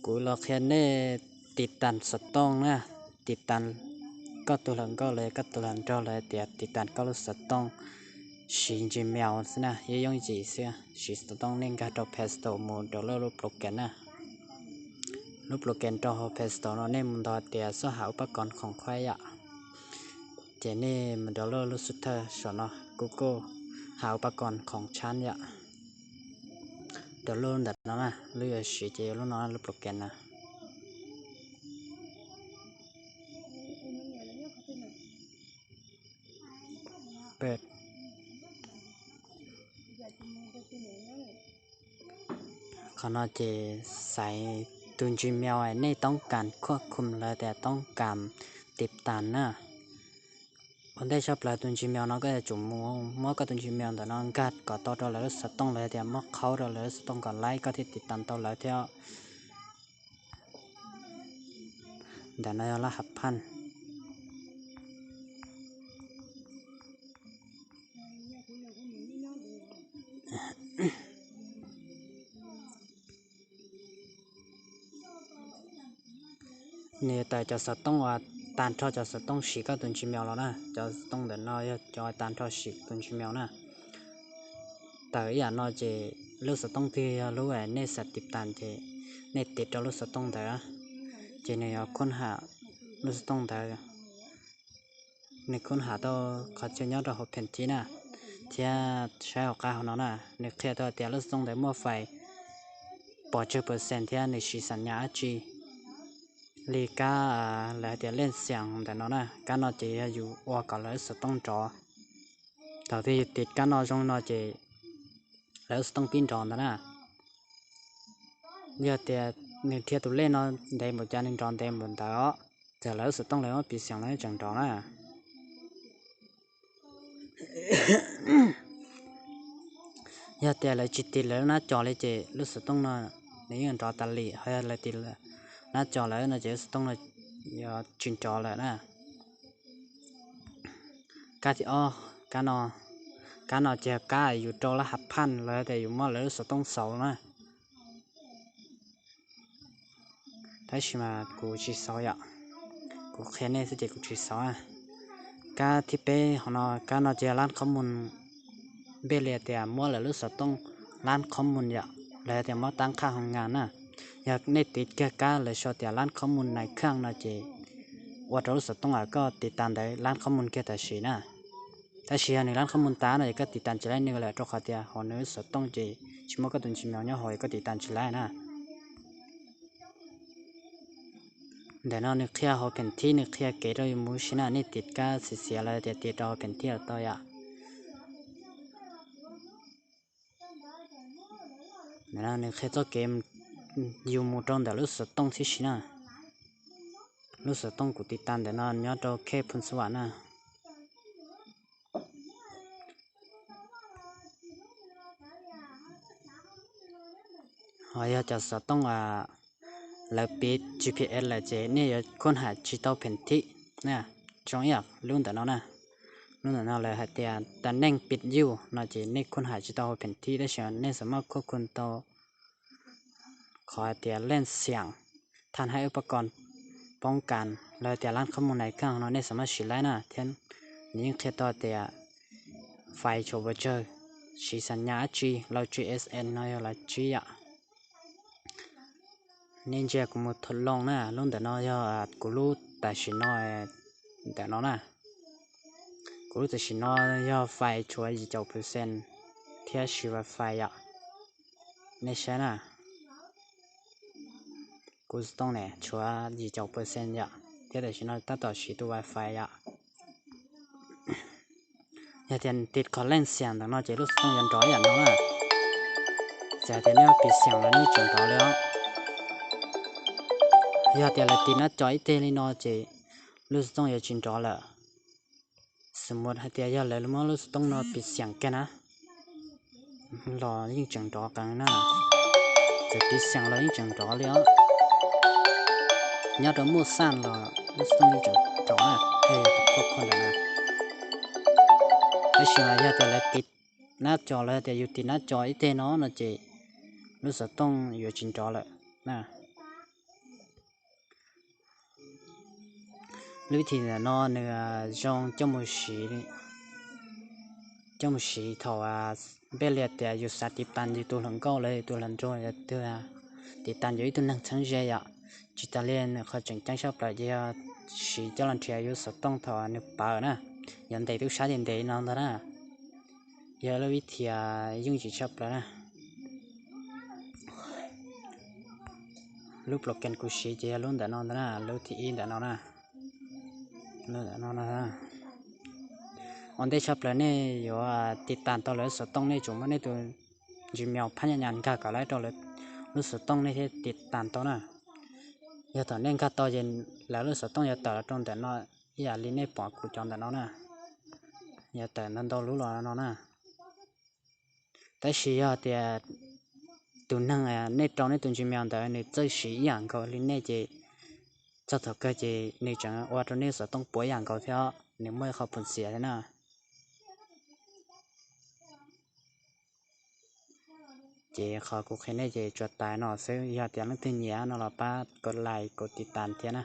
Kuv los qhia nej tiv tas xov tooj na, tiv tas koj tus hluas nkauj los koj tus hluas nraug los tias tiv tas koj lub xov tooj siv Gmail xwb na, yooj yooj yim xwb. Siv xov tooj nej nkag rau Play Store mus download lub program na. Lub program rau hauv Play Store no nej mus ntawd tias xob hav ub pab koom khoom khuab yom. Ces nej mus download lub xub thawj saum no, Google, hav ub pab koom khoom tshab yom. Download ntawm no na, lub yuav siv ces yuav lub no lub program na. Qhov no ces xaiv tus Gmail nej toob kas khuaj khum los tias toob kas tiv tas na. Ua ntej tshaj plaws tus Gmail no koj yuav tsum mus muab koj tus Gmail ntawm no nkag kom tau rau lawv lub xov tooj los tias muab qhaub rau lawv lub xov tooj kom laib koj thiaj tiv tas tau lawv thiab. Ntawm no yog lab hav phaj. Nws yuav tawm cov xov tooj uas tag nrho cov xov tooj siv koj tus Gmail los na, cov xov tooj ntawm no yog cov tag nrho siv tus Gmail na. Tawm ib yam no ces lub xov tooj twg yog lub nej xav tiv tas ces nej tiv rau lub xov tooj ntawd, ces nws yuav khoob ham lub xov tooj ntawd, nws khoob ham tau qhov chaw nyob rau hauv phem thib na, thiab saib hauv qab hauv no na, nws qhia tau tias lub xov tooj ntawd muaj fais pos tsawg percent thiab nws siv xam nyas dab tsi. Li kab lawv hais tias lej xiam ntawm no na, kab no ces yog yus ua kom lawv lub xov tooj nrov. Thaum twg yus tiv kab no zoo no ces lawv lub xov tooj pib nrov ntawd na. Yog tias nws dhia tus lej no ntev npaum cas nws nrov ntev npaum ntawd os, txawm lawv lub xov tooj lawv muab piv xiam los yeej tseem nrov na. Yog tias lawv tsis tiv lawv lub nab co li ces lub xov tooj no nws yeej nrov tas li, ho yog lawv tiv nab co lawm no ces lub xov tooj no yuav tsis nrov lawm na. Kab thib ob, kab no, kab no ces yog kab yus rau lab hav phaj los tias yus muab lawv lub xov tooj xauv na. Tab sis mas kuv tsis xauv yom, kuv qhia nej xwb ces kuv tsis xauv. Kab thib peb hov no, kab no ces yog lab khob mus, npej li tias muab lawv lub xov tooj lab khob mus yom, los tias muab tab qhaj hoo ngas na. Yog nej tiv kiag kab lawv sau tias lab khob mus nais khaj no ces ua rau lub xov tooj uas koj tiv tas ntawd lab khob mus kiag tam sim na. Tab sis yog nws lab khob mus tas no ces koj tiv tas tsis laib nws lawm, rau qhov tias hauv nws lub xov tooj ces tsis muaj koj tus Gmail nyob hauv, koj tiv tas tsis laib na. Ntawm no nws qhia hauv phem thib, nws qhia kev rau yus mus si na, nej tiv kab xiv xiav los tias tiv rau hauv phem thib los tau yom. Ntawm no nws qhia txoj kev yus mus rau ntawm lub xov tooj tib si na. Lub xov tooj kuv tiv tas ntawm no nyob rau Khej Phoos Xas Vam na. Ho yog cov xov tooj lawv piv G P S lawm ces nej yuav khoob ham tsis tau phem thib na. Zoo ib yam lub ntawm no na, lub ntawm no lawv hais tias tas neej pim yuj no ces nej khoob ham tsis tau hauv phem thib, tab sis nej xav maj khub khun tau qhov hais tias lej xiam thaj hab ub pab koos poob kas los tias lab khob mus nais khaj no nej xav maj siv laib na thiab. Nws yeej qhia tau tias fais tshuav pes tsawg, siv xam nyas dab tsi, los G S M no yog los tsib yom. Nej ntsia kuv mus thauj loo na, lub ntawm no yog kuv lub tam sim no ntawm no na. Kuv lub tam sim no yog fais tshuav yim caum percent thiab siv wifi yom. Nej saib na, kuv xov tooj ne tshuav yim caum percent yom, thiab tam sim no tab tom siv tus wifi yom. Yog tias tiv qhov lej xiam ntawm no ces lub xov tooj yuav nrov ib yam no na. Txawm tias nej muab piv xiam los yeej tseem nrov li os. Yog tias lawv tiv nab co ib teg li no ces lub xov tooj yuav tsis nrov lawm. Xws mus hais tias yog lawv muab lub xov tooj no piv xiam kiag na los yeej tseem nrov qees na. Txawm piv xiam los yeej tseem nrov li os. Nyob rau muaj xaj los lub xov tooj yeej tseem nrov na, tab sis mas yog tias lawv tiv nab co los tias yus tiv nab co ib teg no no ces lub xov tooj yuav tsis nrov lawm na. Lub vib thim ntawm no nws zoo coj mus siv thaum npej li tias yus xav tiv tas yus tus hluas nkauj los yus tus hluas nraug, yog tus tiv tas yus ib tug neeg txheeb ze yom. Tsis tas li nws qhov tseem ceeb tshaj plaws ces yog siv coj los nrhiav yus xov tooj thaum nws pawv na, yog ntes tub sab ces ntes no ntag na. Yog lub vib thim yooj yim tshaj plaws na. Lub program kuv siv ces yog lub ntawm no ntag na, lub thib ib ntawm no na. Ua ntej tshaj plaws nej yuav tiv tas tau lawv lub xov tooj nej tsum muab nej tus Gmail phab nyaj nyas nkag kom lawv rau lawv lub xov tooj nej thiaj tiv tas tau na. Yog thaum nej nkag tau ces lawv lub xov tooj yuav tawm los rau ntawm no ib yam li nej pom kuv cov ntawm no na, yuav tawm ntau ntau lub los no na. Tab sis yog tias tus neeg nej rau nej tus Gmail ntawd nws txawj siv ib yam nkaus li nej ces txog thaum kawg ces nws tseem ua rau nej xov tooj puas ib yam nkaus thiab, nws muaj ib qho pus xias thiab na. Ces qhov kuv qhia nej ces tsuas tas no xwb, yog tias leej twg nyiam no los pab kom like kom tiv tas thiab na.